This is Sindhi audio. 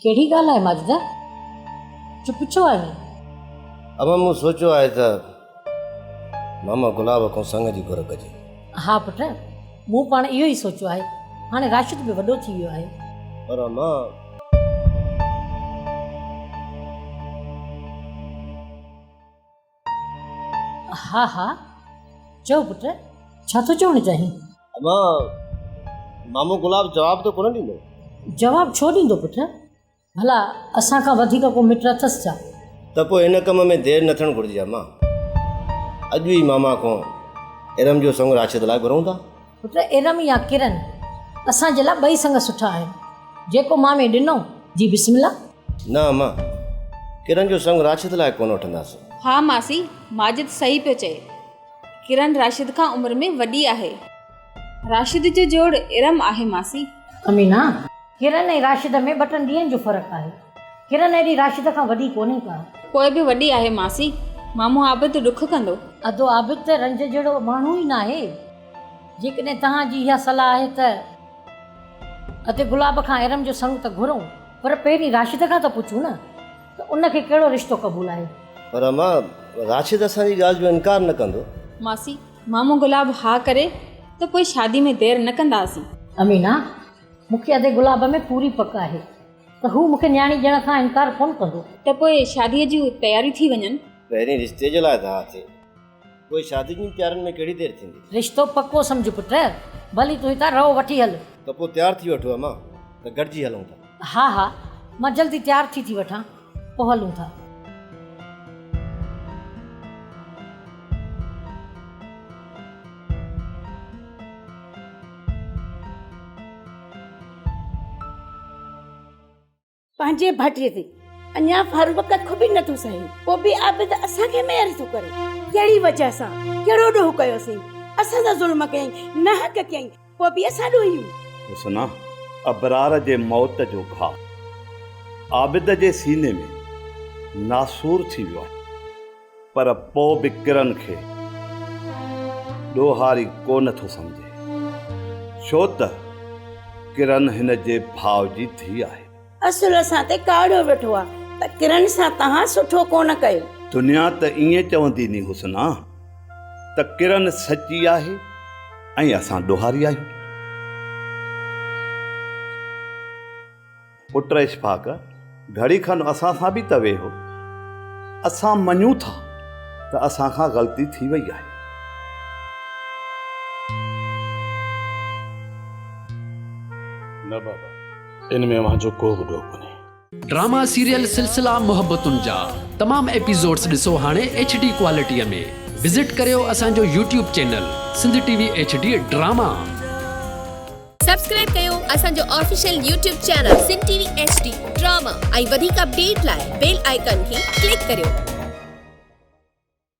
ڪهڙي ڳالهه آهي ماجده؟ چپ ڇو آهين؟ امان مون سوچيو آهي ته ماما گلاب کان سڱ جي گهر ڪجي. ها پٽ، مون پاڻ اهو ئي سوچيو آهي. هاڻي راشد به وڏو ٿي ويو آهي. پر امان. ها ها، چئو پٽ، ڇا ٿو چوڻ چاهين؟ امان، مامو گلاب جواب ته ڪونه ڏيندو؟ جواب ڇو ڏيندو پٽ؟ ڀلا اسان کان وڌيڪ ڪو مٽ اٿس ڇا؟ ته پوء هن ڪم ۾ دير نه ٿيڻ گهرجي امان. اڄ ئي ماما کان ارم جو سڱ راشد لاء گهرون ٿا. پٽ ارم يا ڪرن، اسان جي لاء ٻئي سڱ سٺا آهن. جيڪو مامي ڏنو، جي بسم الله. نه امان، ڪرن جو سڱ راشد لاء ڪونه وٺنداسين. ها ماسي، ماجد صحيح پيو چئي. ڪرن راشد کان عمر ۾ وڏي آهي. راشد جو جوڙ ارم آهي ماسي. امينا، ڪرن ۽ راشد ۾ ٻه ٽن ڏينهن جو فرق آهي. ڪرن ايڏي راشد کان وڏي ڪونهي ڪا. پوء به وڏي آهي ماسي. مامو عابد ڏک ڪندو. ادو عابد ته رنج جهڙو ماڻهو ئي ناهي. جيڪڏهن توهان جي اها صلاح آهي ته ادي گلاب کان ارم جو سڱ ته گهرون پر پهرين راشد کان ته پڇون نه ته ان کي ڪهڙو رشتو قبول آهي. پر امان راشد اسان جي ڳالهه جو انڪار نه ڪندو. ماسي مامو گلاب ها ڪري ته پوء شادي ۾ دير نه ڪنداسين. امينا مون کي ادي گلاب ۾ پوري پڪ آهي ته هو مون کي نياڻي ڏيڻ کان انڪار ڪونه ڪندو. ته پوء شاديء جون تياريون ٿي وڃن. پهرين رشتي جي لاء ته ها ٿئي، پوء شادي جن تيارين ۾ ڪهڙي دير ٿيندي. رشتو پڪو سمجهه پٽ، ڀلي تون هتان رئو وٺي هل. ته پوء تيار ٿي وٺو امان، ته گڏجي هلون ٿا. ها ها، مان جلدي تيار ٿي ٿي وٺان، پوء هلون ٿا. پنهنجي ڀاٽيء تي اڃا فاروق ڪک به نٿو سهي، پوء به عابد اسان کي مياري ٿو ڪري. ڪهڙي وجهه سان، ڪهڙو ڏوهه ڪيوسين؟ اسان سان ظلم ڪيائين، ناحق ڪيائين، پوء به اسان ڏوهي آهيون. حسنا، ابرار جي موت جو گهاء عابد جي سيني ۾ ناسور ٿي ويو آهي. پر پوء به ڪرن کي ڏوهاري ڪو نه ٿو سمجهي، ڇو ته ڪرن هن جي ڀاء جي ڌيء آهي. اصل اسان تي ڪاوڙيو ويٺو آ ته ڪرن سان توهان سٺو ڪو نه ڪيو. دنيا ته ائين چوندي ني حسنا ته ڪرن سچي آهي ۽ اسان ڏوهاري آهيون. پٽ اشفاق، گهڙي کن اسان سان به ته ويهه. اسان مڃون ٿا ته اسان کان غلطي ٿي وئي آهي. نه بابا، ان ۾ اوهان جو ڪو به ڏوهه ڪونهي. ڊراما سيريل سلسلا محبتن جا تمام ايپيسوڊس ڏسو هاڻي ايڇ ڊي ڪوالٽي ۾ وزٽ ڪريو اسان جو YouTube channel Sindh T V H D drama. Subscribe ڪيو اسان جو official YouTube channel Sindh T V H D drama ۽ وڌيڪ اپڊيٽ لاء بيل آئيڪان کي ڪلڪ ڪريو.